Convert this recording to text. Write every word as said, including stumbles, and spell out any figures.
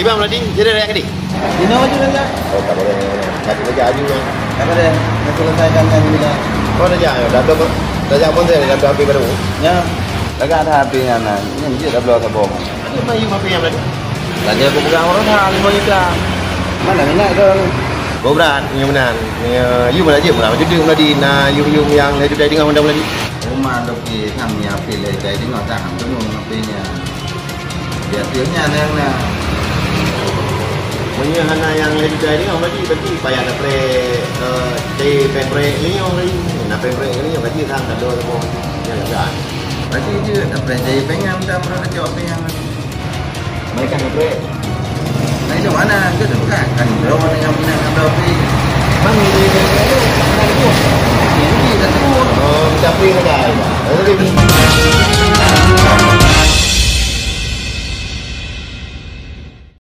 Bang Melati, jadi raya kadi? Dino aja kan, ya? Oh, tak boleh. Satu kerja aju lah. Tak boleh. Nak selesaikan kan bila. Kau dah jak, dah dah dah jak pun saya dah habis baru. Ya. Lagak dah habis kan. Ini je dah bloe sabong. Ada mayu apa yang Melati? Lagi aku pegang orang dah lima juta. Mana minat kau ni? Kau berat, yang benar. Ya, you mana je murah. Jadi Melati na you you yang lagi dah dengar undang Melati. Rumah doktor kami apa lagi dah dengar tak? Tunggu apa nya. Biasa nyan nyang na. Meunyoe hana nyang lhèe juta nyoe, berarti, berarti payah dapet, eh, cari pemprek nyoe lagi. Nah, pemprek nyoe berarti kan ada apa? Yang ada. Berarti je dapet cari pengen dah pernah cari pengen. Mereka pemprek. Nah, itu mana? Itu tu kan. Kan bro mana yang punya ngambil api. Mana ni? Mana itu? Ini dah tu. Oh, tapi ada. Lalu dia